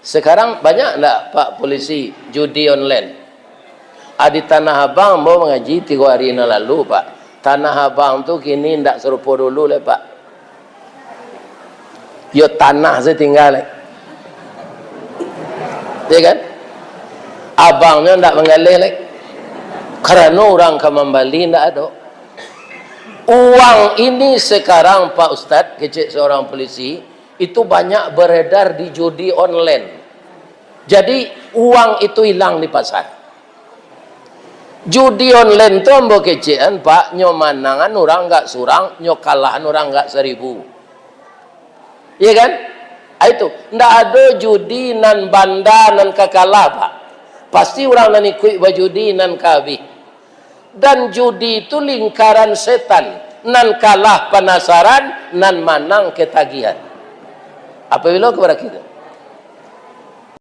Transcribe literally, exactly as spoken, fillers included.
Sekarang banyak ndak, Pak Polisi, judi online? Ah, di Tanah Abang, ambo mangaji tigo hari nan lalu, Pak. Tanah Abang tu kini ndak sarupo dulu lai, Pak. Yo, tanah sajo tingga lai. Ya kan? Abangnyo ndak manggaleh lai. Karano urang ka mambali ndak ado. Uang ini sekarang, Pak Ustadz, kecek seorang polisi, itu banyak beredar di judi online. Jadi, uang itu hilang di pasar. Judi online tu, ambo kecekan, Pak, nyo manangan urang agak surang, nyo kalahan urang agak saribu. Iya kan? Ah, itu. Ndak ado judi nan banda nan ka kalah, Pak. Pasti urang nan ikuik bajudi nan ka abih. Dan judi itu lingkaran setan. Nan kalah panasaran, nan manang ketagihan. Apabilo kepada kita,